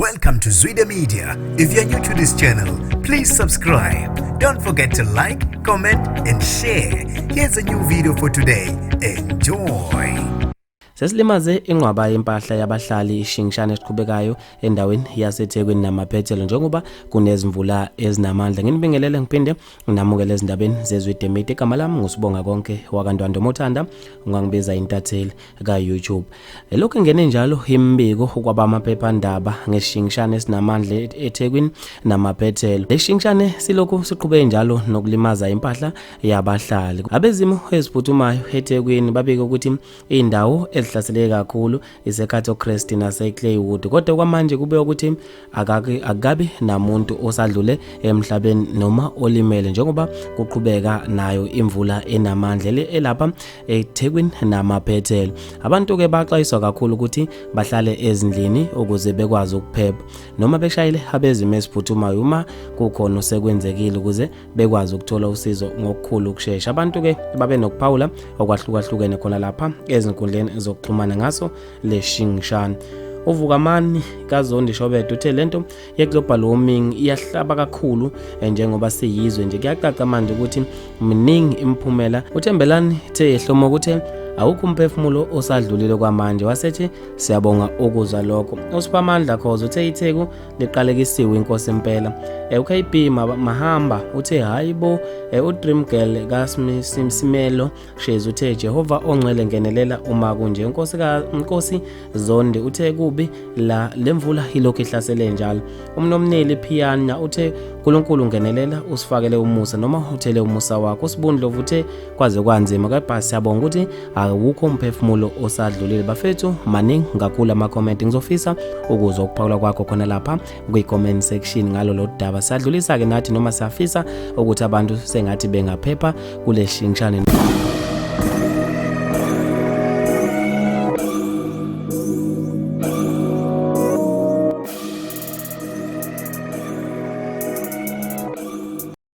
Welcome to Zwida Media. If you're new to this channel, please subscribe. Don't forget to like, comment, and share. Here's a new video for today. Enjoy. Sesilimaze inqwaba yempahla yabahlali ishingishane esiqhubekayo endaweni yaseThekwini namaphethelo njengoba kunezimvula ezinamandla. Nginibingelele ngiphinde nginamukele ezindabeni zeZwide Media. Igama lami nguSibonga Konke wakaNdwandwe Mothanda, ungangibiza intatheli ka-YouTube. Elokhu ingene njalo imibiko kwaba amaphephandaba ngesishingishane esinamandla eThekwini namaphethelo. Lesishingishane silokhu siqhubeke njalo nokulimaza impahla yabahlali. Abezimo eziphuthumayo eThekwini babike ukuthi indawo ezihlaseleke kakhulu iseCato Crest naseClaywood, kodwa kwamanje kube ukuthi akakabi namuntu osadlule emhlabeni noma olimele njengoba kuqhubeka nayo imvula enamandla elapha eThekwini namaphethelo. Abantu-ke baxwayiswa kakhulu ukuthi bahlale ezindlini ukuze bekwazi ukuphepha noma beshayele abezimo eziphuthumayo uma kukhona osekwenzekile ukuze bekwazi ukuthola usizo ngokukhulu ukushesha. Abantu-ke babe nokuphawula okwahlukahlukene khona lapha ezinkundleni zokuxhumana ngaso leshingishane. UVukamani kaZondi Shobede uthe lento ye-global warming iyahlaba kakhulu njengoba siyizwe nje kuyacaca manje ukuthi miningi imiphumela. UThembelani the Hlomo uthe awukho umphefumulo osadlulile kwamanje, wasethi siyabonga ukuzwa lokho. USiphamandla Khoza uthe iTheku liqalekisiwe inkosi impela. UKB Mahamba uthe hayi bo. UDream Girl kaSimelo Shezi uthe Jehova ongcwele ngenelela uma kunje. Inkosi Zondi uthe kubi la lemvula ilokhu ihlasele njalo. UMnomneli Phiyana uthe uNkulunkulu ngenelela usifakele umusa noma uthele umusa wakho. USibundlovu uthe kwaze kwanzima kepha siyabonga ukuthi awukho umphefumulo osadlulile. Bafethu maningi kakhulu ama-comment, ngizofisa ukuzwa ukuphawula kwakho khona lapha kwi-comment section ngalo lo daba. Sadlulisa-ke nathi noma siyafisa ukuthi abantu sengathi bengaphepha kule shingishane.